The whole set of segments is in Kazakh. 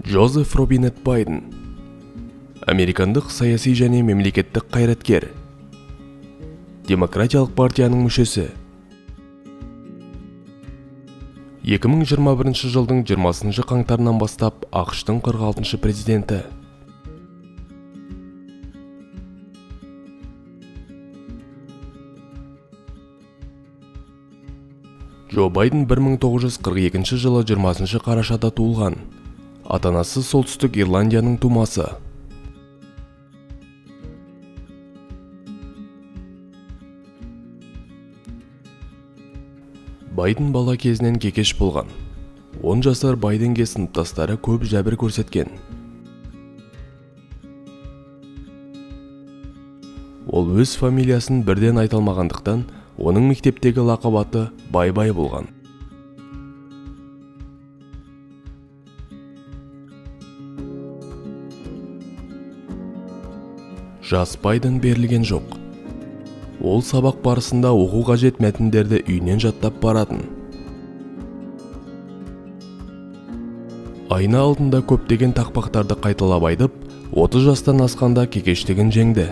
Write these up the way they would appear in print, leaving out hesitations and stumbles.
Джозеф Робинет Байден, американдық саяси және мемлекеттік қайраткер, Демократиялық партияның мүшесі. 2021 жылдың 20 қаңтарынан бастап АҚШ-тың 46 президенті. Джо Байден 1942 жылы 20 қарашада туылған. Ата-анасы Солтүстік Ирландияның тумасы. Байден бала кезінен кекеш болған. 10 жасар Байденге сыныптастары көп жәбір көрсеткен. Ол өз фамилиясын бірден айта алмағандықтан, оның мектептегі лақап аты Бай-Бай болған. Жас Байден берілген жоқ. Ол сабақ барысында оқу қажет мәтіндерді үйінен жаттап баратын. Айна алдында көптеген тақпақтарды қайталап айтып, 30 жастан асқанда кекештігін жеңді.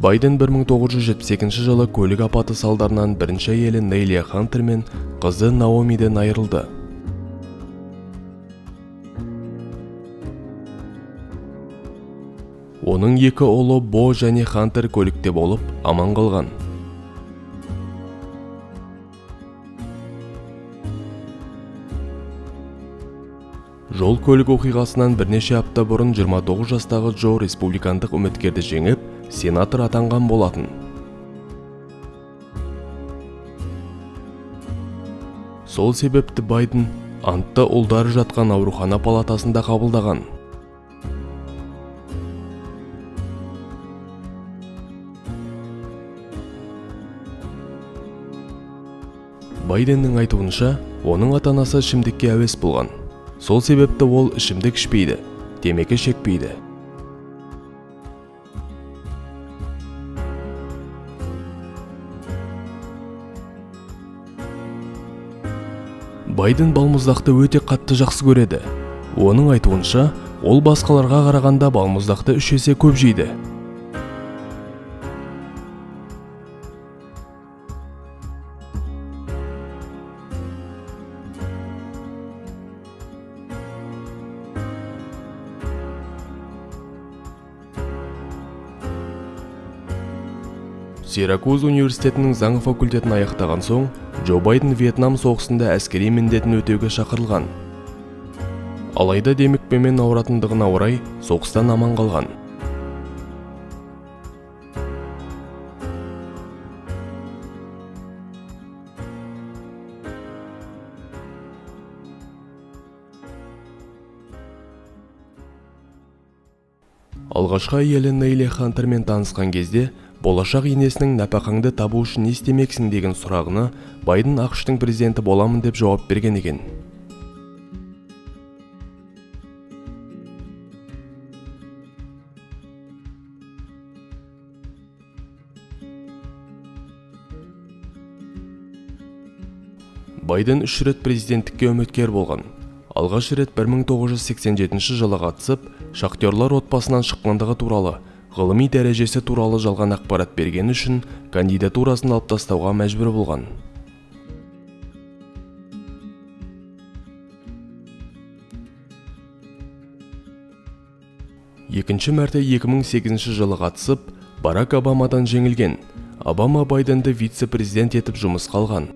Байден 1972 жылы көлік апаты салдарынан бірінші әйелі Нелли Хантер мен қызы Наомиден айырылды. Оның екі ұлы Бо және Хантер көлікте болып, аман қалған. Жол көлік оқиғасынан бірнеше апта бұрын 29 жастағы Джо республикандық үміткерді жеңіп, сенатор атанған болатын. Сол себепті Байден антты ұлдары жатқан аурухана палатасында қабылдаған. Байденнің айтуынша, оның ата-анасы ішімдікке әуес болған. Сол себепті ол ішімдік ішпейді, темекі шекпейді. Байден балмұздақты өте қатты жақсы көреді. Оның айтуынша, ол басқаларға қарағанда балмұздақты 3 есе көп жейді. Сиракуз университетінің заң факультетін аяқтаған соң, Джо Байден Вьетнам соғысында әскери міндетін өтеуге шақырылған. Алайда демікпемен ауыратындығына орай соғыстан аман қалған. Алғашқы әйелі Нелли Хантермен танысқан кезде, болашақ енесінің нәпақаңды табу үшін не істемексің деген сұрағына Байден АҚШ-тың президенті боламын деп жауап берген екен. Байден 3 рет президенттікке үміткер болған. Алғаш рет 1987 жылы қатысып, шахтерлар отбасынан шыққандығы туралы, ғылыми дәрежесі туралы жалған ақпарат берген үшін кандидатурасын алып тастауға мәжбүр болған. Екінші мәрте 2008 жылы қатысып, Барак Обамадан жеңілген. Обама Байденді вице-президент етіп жұмысқа алған.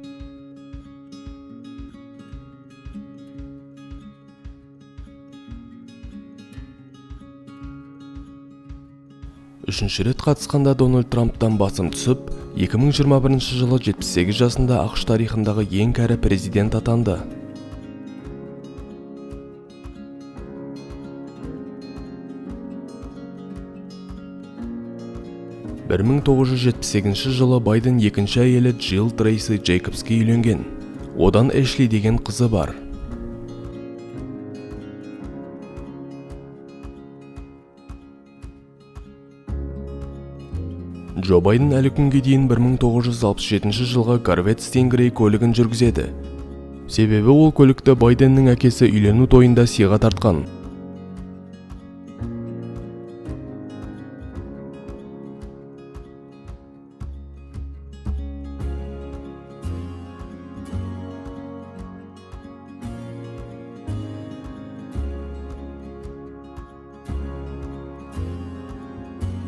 Үшінші рет қатысқанда Дональд Трамптан басым түсіп, 2021 жылы 78 жасында АҚШ тарихындағы ең кәрі президент атанды. 1978 жылы Байден екінші әйелі Джилл Трейси Джейкобске үйленген. Одан Эшли деген қызы бар. Джо Байден әлі күнге дейін 1967 жылғы Corvette Stingray көлігін жүргізеді. Себебі ол көлікті Байденнің әкесі үйлену тойында сыйға тартқан.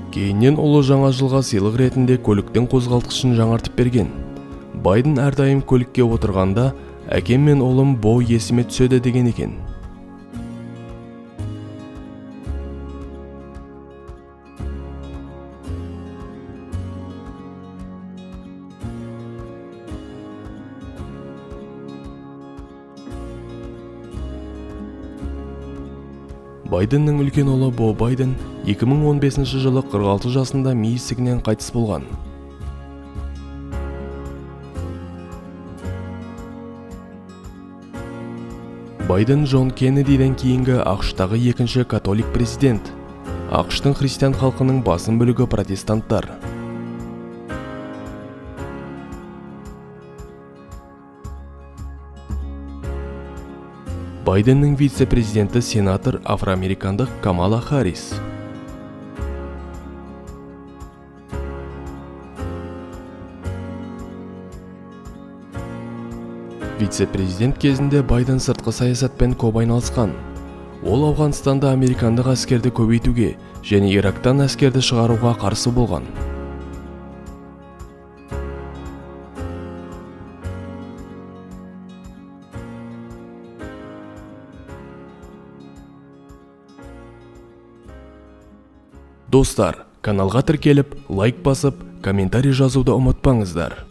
Кейіннен ұлы жаңа жылға сыйлық ретінде көліктің қозғалтқышын жаңартып берген. Байден әрдайым көлікке отырғанда, әкем мен ұлым Бо есіме түседі деген екен. Байденнің үлкен ұлы Бо Байден 2015 жылы 46 жасында ми ісігінен қайтыс болған. Байден Джон Кеннедиден кейінгі АҚШ-тағы екінші католик президент. АҚШ-тың христиан халқының басым бөлігі протестанттар. Байденнің вице-президенті сенатор афроамерикандық Камала Харрис. Вице-президент кезінде Байден сыртқы саясатпен көп айналысқан. Ол Ауғанстанда американдық әскерді көбейтуге және Ирактан әскерді шығаруға қарсы болған. Достар, каналға тіркеліп, лайк басып, комментарий жазуды ұмытпаңыздар.